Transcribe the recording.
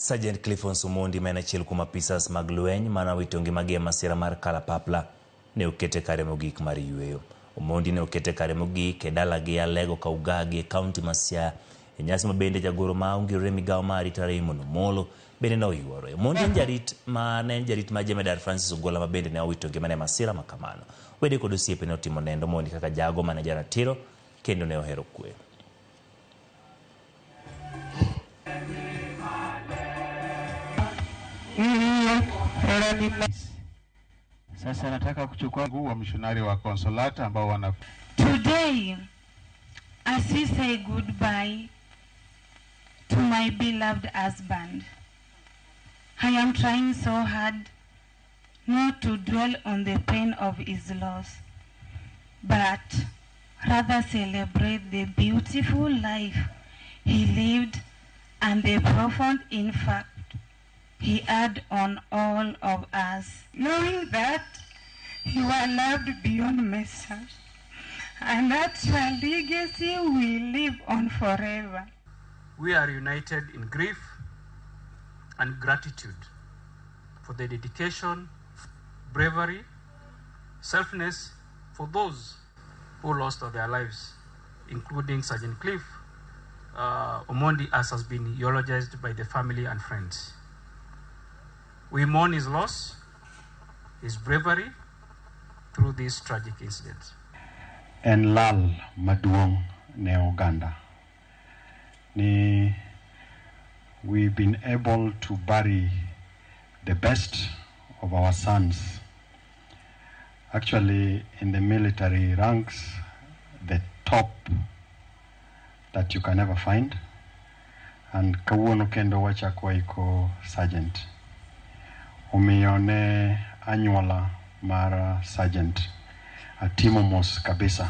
Sergeant Cliffons Omondi ma en achiel kuom apisas mag lweny mane owito ngimagi e masira mar kalapapla ne okete kare mogik mar yueyo. Omondi ne okete kare mogik e dalagi Alego Kaugagi e kaunti ma Siaya e nyasi ma bende jagoro ma ongirore migawo mar arita Raymond Omolo bende ne oyuoro. Omondi en jarit ma ne en jarit mar jemedar Francis Ogola ma bende ne owito ngimane e masira ma kamano. Wede kod osiepe ne otimo nendo Omondi kaka jago mane jaratiro kendo ne ohero kwe. Sasa nataka kuchukua wa mishonari wa Consolata ambao wana Today, as we say goodbye to my beloved husband, I am trying so hard not to dwell on the pain of his loss, but rather celebrate the beautiful life he lived and the profound impact he had on all of us. Knowing that you are loved beyond measure and that your legacy will live on forever. We are united in grief and gratitude for the dedication, bravery, selflessness for those who lost their lives, including Sergeant Cliff Omondi, as has been eulogized by the family and friends. We mourn his loss, his bravery through this tragic incident. En lal maduong' ne oganda ni we've been able to bury the best of our sons. Actually, in the military ranks, the top that you can ever find. And kawuono kendo wachako waiko sergeant. Omiyo ne anyuola mar sergeant atimo mos kabisa.